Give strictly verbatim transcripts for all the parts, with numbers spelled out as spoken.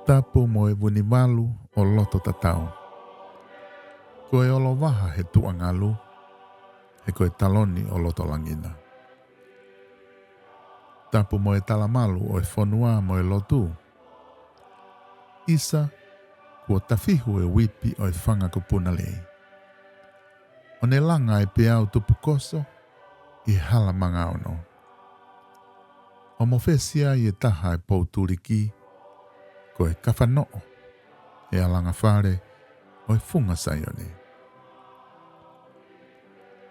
Tapu mo e Vunivalu ʻo loto tatau. Ko e olovaha he tuʻa ngalu, he ko e taloni ʻo loto langina. Tapu mo e talamalu ʻo e fonua mo e lotu. ʻIsa, kuo tafihu e uipi ʻo e fanga kupuna lei, ʻo ne langa e peau tupukoso ʻi he hala mangaono, ʻo mofesi ai e taha e pou tuliki, ko e kafanoʻo e alanga fale ʻo e funga Saione.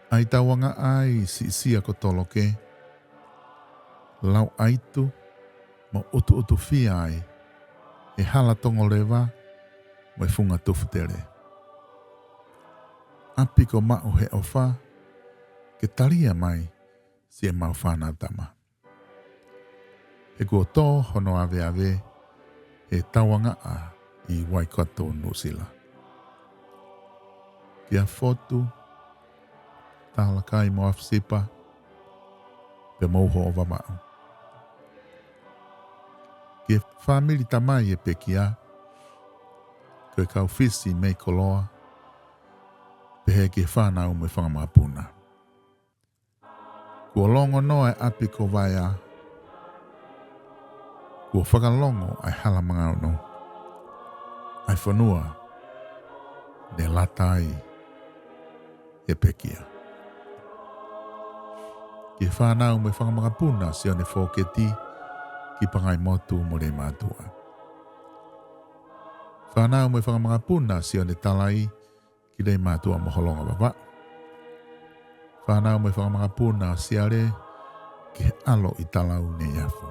ʻAi tauangaʻa ai siʻisiʻi ko toloke, lau ʻaitu mo ʻutuʻutufia ai e hala tongoleva mo e funga tufutele. ʻApi ko Maʻu he ʻOfa, ke talia mai siʻemau fānau tama. He kuo tō hono aveave he tauangaʻa ʻi Waikato, Nuʻusila. Kia Fotu, Talakai mo Afisipa, pea mo Uho ʻo Vavaʻu. Ki he fāmili tamai e pekia, ko e kau Fisi mei Koloa, pehē ki he fānau mo e fanga makapuna. Kuo longonoa e ʻapi ko Vaea, kuo fakalongo ʻa e hala mangaono, ʻa e fonua ne lata ai e pekia. Ki he fānau mo e fanga makapuna Sione Foketi ki Pangaimotu mo Leimātuʻa. Fānau mo e fanga makapuna Sione Talai ki Leimātuʻa mo Holonga Vavaʻu. Fānau mo e fanga makapuna ʻo Siale ki he ʻAlo ʻi Talau, Neiafu.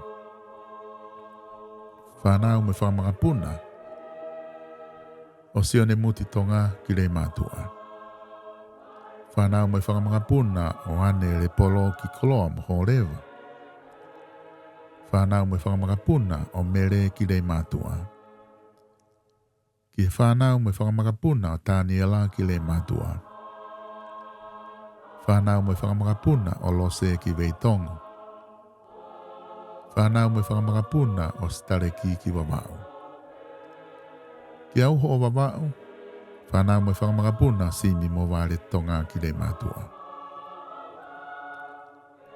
Fānau mo e fanga makapuna ʻo Sione Muti Tonga ki Leimātuʻa. Fānau mo e fanga makapuna ʻo ʻAne Lepolo ki Koloa mo Hōleva. Fānau mo e fanga makapuna ʻo Mele ki Leimātuʻa. Ki he fānau mo e fanga makapuna ʻo Taniela ki Leimātuʻa. Fānau mo e fanga makapuna ʻo Lose ki Veitongo. Fānau mo e fanga makapuna ʻo Sitaleki ki Vavaʻu. Kia Uho ʻo Vavaʻu, fānau mo e fanga makapuna ʻo Simi mo Vale Tonga ki Leimātuʻa.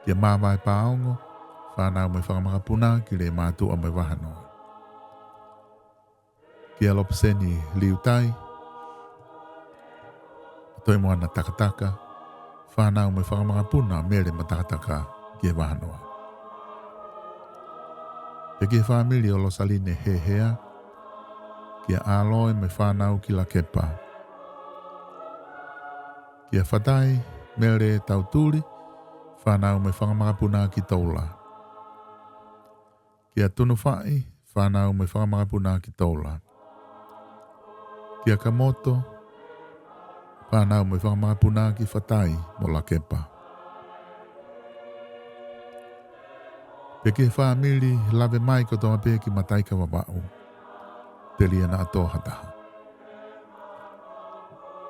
Kia Māvae Paongo, fānau mo e fanga makapuna ki Leimātuʻa mo e Vahanoa. Kia Lopeseni Liutai, Toimoana Takataka, fānau mo e fanga makapuna ʻo Mele mo Takataka ki he Vahanoa. Pea ki he fāmili ʻo Losaline Hehea, kia ʻAloe mo e fānau ki Lakepa. Kia Fatai Mele Tautuli, fānau mo e fanga makapuna ki Toula. Kia Tunufaʻi, fānau mo e fanga makapuna ki Toula. Kia Kamoto, fānau mo e fanga makapuna ki Fatai mo Lakepa. Pea ki he fāmili Lavemai kotoa pē ki Mataika, Vavaʻu, telia naʻa tō ha taha.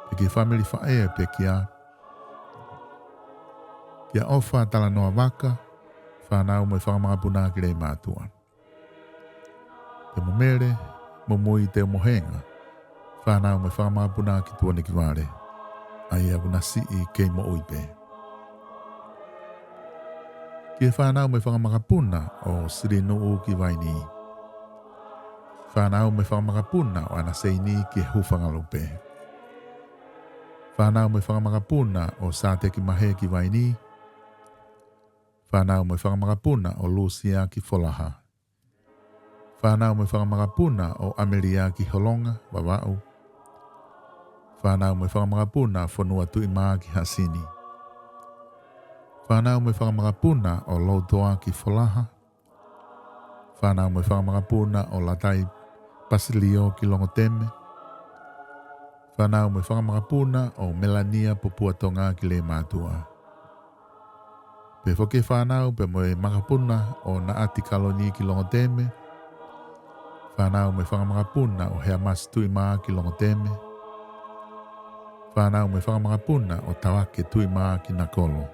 Pea ki he fāmili faʻē ʻo e pekia, kia ʻOfa Talanoa Vaka, fānau mo e fanga makapuna ki Leimātuʻa. Pea mo Mele Mumui Teumohenga, fānau mo e fanga makapuna ki Tuʻanekivale, ʻa ia ʻoku na siʻi kei moʻui pē. Ki he fānau mo e fanga makapuna ʻo Silinuʻu ki Vainī. Fānau mo e fanga makapuna ʻo ʻAnaseini ki he Hufanga Lupe. Fānau mo e fanga makapuna ʻo Sāteki Mahe ki Vainī. Fānau mo e fanga makapuna ʻo Lusia ki Folaha. Fānau mo e fanga makapuna ʻo ʻAmelia ki Holonga, Vavaʻu. Fānau mo e fanga makapuna ʻo Fonuatuʻimā ki Hasini. Fānau mo e fanga makapuna ʻo Loutoa ki Folaha. Fānau mo e fanga makapuna ʻo Latai Pasilio ki Longoteme. Fānau mo e fanga makapuna ʻo Melania Popua Tonga ki Leimātuʻa. Pea foki e fānau pea mo e makapuna ʻo Naʻati Kaloni ki Longoteme. Fānau mo e fanga makapuna ʻo Heamasi Tuʻimā ki Longoteme. Fānau mo e fanga makapuna ʻo Tavake Tuʻimā ki Nakolo.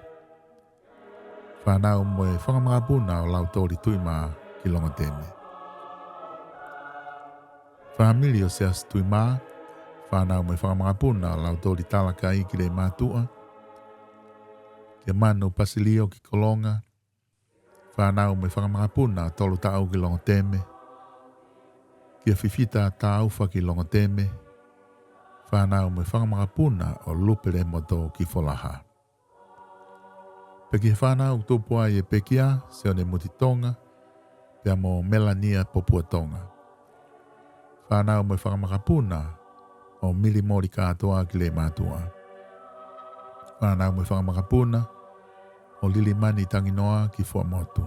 Fānau mo e fanga makapuna ʻo Lautoli Tuʻimā ki Longoteme. Fāmili ʻo Siaosi Tuimā, fānau mo e fanga makapuna ʻo Lautoli Talakai ki Leimātuʻa. Kia Manu Pasilio ki Kolonga, fānau mo e fanga makapuna ʻo Tolutaʻu ki Longoteme. Kia Fifita Taufa ki Longoteme, fānau mo e fanga makapuna ʻo Lupele Moto ki Folaha. Pea ki he fānau ʻoku tupu ai ʻe Pekia Sione Muti Tonga, pea mo Melania Popua Tonga. Fānau mo e fanga makapuna ʻo Milimoli Kātoa ki Leimātuʻa. Fānau mo e fanga makapuna ʻo Lilimani Tanginoa ki Fuaʻamotu.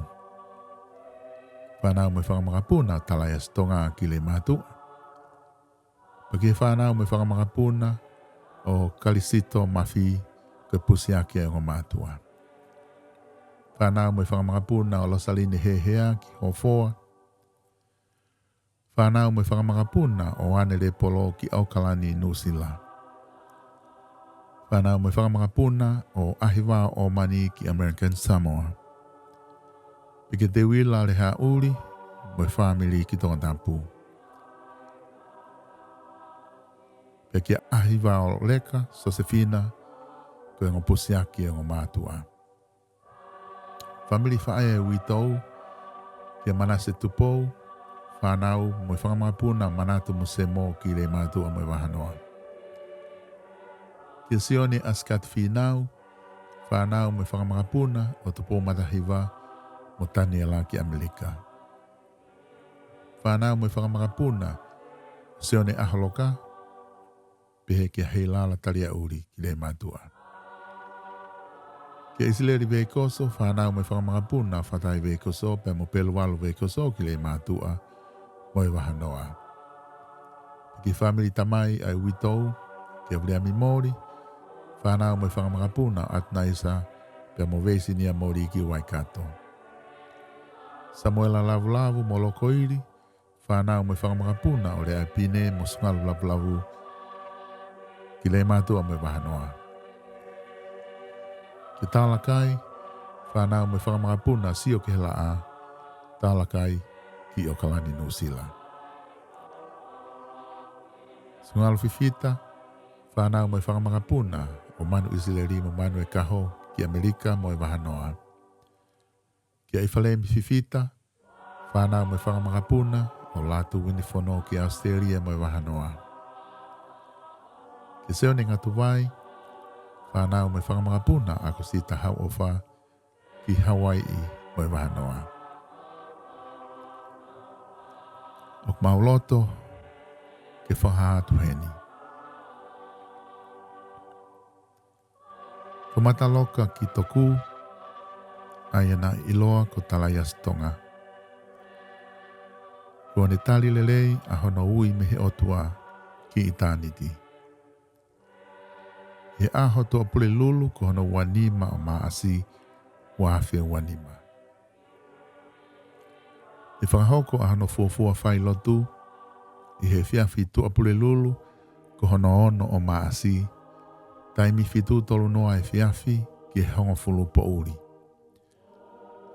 Fānau mo e fanga makapuna ʻo Talaiasi Tonga ki Leimātuʻa. Pea ki he fānau mo e fanga makapuna ʻo Kalisito Mafi, ko e pusiaki ʻa e ongo mātuʻa. Fānau mo e fanga makapuna ʻo Losaline Hehea ki Hofoa. Fānau mo e fanga makapuna ʻo Anele Polo ki ʻAokalani, Nuʻusila. Fānau mo e fanga makapuna ʻo ʻAhivao ʻOmani ki American Samoa. Pea kia Teuila Lehaʻuli mo e fāmili ki Tongatapu. Pea kia ʻAhivao Leka Sosefina, ko e ongo pusiaki ʻa e ongo mātuʻa. Fāmili faʻē ʻa e uitou, kia Manase Tupou, fānau mo e fanga makapuna Manatu mo Semo ki Leimātuʻa mo e vahanoa. Kia Sione Asikati Fīnau, fānau mo e fanga makapuna ʻo Tupou Matahiva mo Taniela ki ʻAmelika. Fānau mo e fanga makapuna ʻo Sione ʻAholoka, pehē kia Heilala Taliaʻuli ki Leimātuʻa. Kia ʻIsileli Veikoso, fānau mo e fanga makapuna ʻo Fatai Veikoso pea mo Peluvalu Veikoso ki Leimātuʻa mo e vahanoa. Ki he fāmili tamai ʻa e uitou, kia Viliami Moli, fānau mo e fanga makapuna ʻo Atinaisa pea mo Veisinia Moli ki Waikato. Samuela Lavulavu mo Lokoili, fānau mo e fanga makapuna ʻo Leaipine mo Sungalu Lavulavu ki Leimātuʻa mo e vahanoa. Kia Talakai, fānau mo e fanga makapuna ʻo Sio ki he Laʻā, Talakai ki ʻAokalani, Nuʻusila. Sungalu Fifita, fānau mo e fanga makapuna ʻo Manu ʻIsileli mo Manu ʻEkaho ki ʻAmelika mo e vahanoa. Kia ʻIfalemi Fifita, fānau mo e fanga makapuna ʻo Latu Uinifono ki ʻAositelēlia mo e vahanoa. Kia Sione Ngatuvai, fānau mo e fanga makapuna ʻa ʻAkosita Hauʻofa ki Hauaiʻi mo e vahanoa. ʻOku mau loto ke fakahā atu heni. Ko Mataloka ki Toku, ʻa ia naʻe ʻiloa ko Talaiasi Tonga. Kuo ne tali lelei ʻa hono ui mei he ʻOtua ki ʻitāniti. ʻI he ʻaho Tuʻapulelulu ko hono ua nima ʻo Maʻasi, ua afe ua nima. ʻI he fakahoko ʻa hono fuofua failotu ʻi he efiafi Tuʻapulelulu ko hono ono ʻo Maʻasi, taimi fitu tolu noa efiafi ki he hongofulu poʻuli.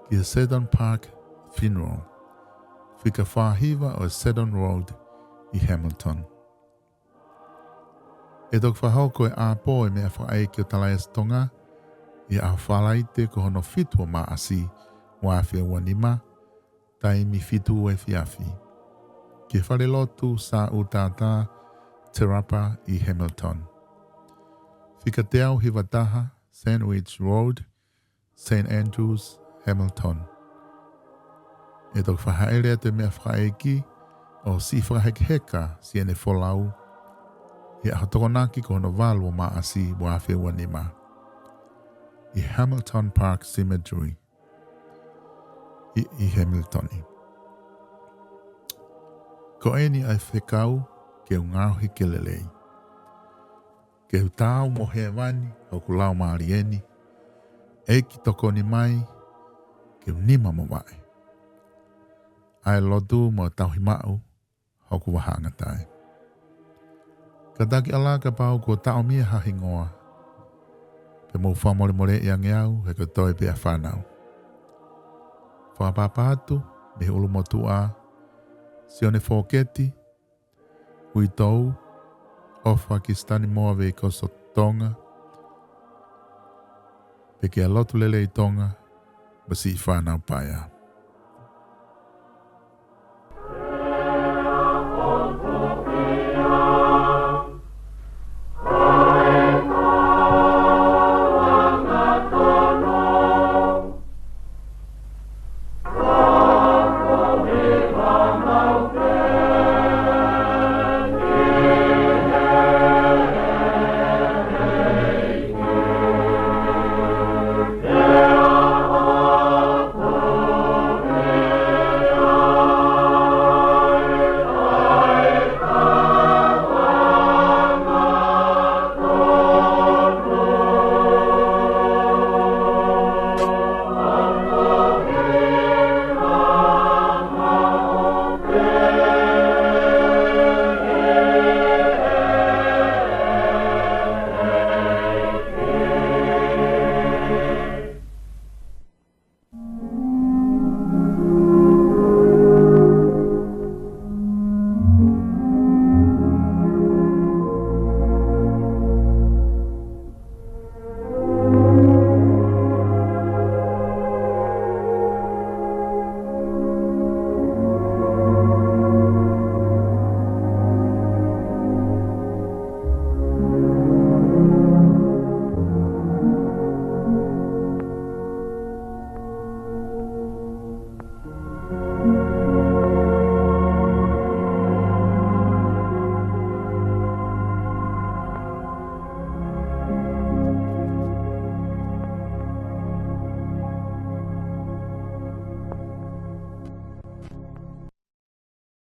Ki he Seddon Park Funeral, fika fā hiva ʻo Seddon Road ʻi Hamilton. ʻE toki fakahoko e ʻapō ʻo e meʻa fakaʻeiki ʻo Talaiasi Tonga ʻi he ʻaho Falaite ko hono fitu ʻo Maʻasi, ua afe ua nima, taimi fitu efiafi, ki he falelotu Sā ʻUtātā, Te Rapa ʻi Hamilton. Fika teau hiva taha, Sandwich Road, Saint Andrews, Hamilton. ʻE toki fakahaʻele atu e meʻa fakaʻeiki ʻo Siʻi Fakahekeheka Siene Folau ʻi he ʻaho Tokonaki ko hono valu ʻo Maʻasi, ua afe ua nima, ʻi Hamilton Park Cemetery ʻi, ʻi Hamilton. Ko eni ʻa e fekau ke u ngaohi ke lelei. Ke u taau mo hēvani hoku laumālie ni, ʻEiki tokoni mai ke u nima mo vaʻe. ʻA e lotu mo tauhi maʻu hoku vahaʻangatae. Kātaki ʻalā kapau kuo taʻomia ha hingoa, pea mou fakamolemoleʻi ange au he ko e toe pē ʻa e fānau. Fakaʻapaʻapa atu mei he ʻulumotuʻa, Sione Fōketi, uitou, ʻofa ki Sitani Moa Veikoso Tonga, pea kia Lotulelei Tonga, mo siʻi fānau paea.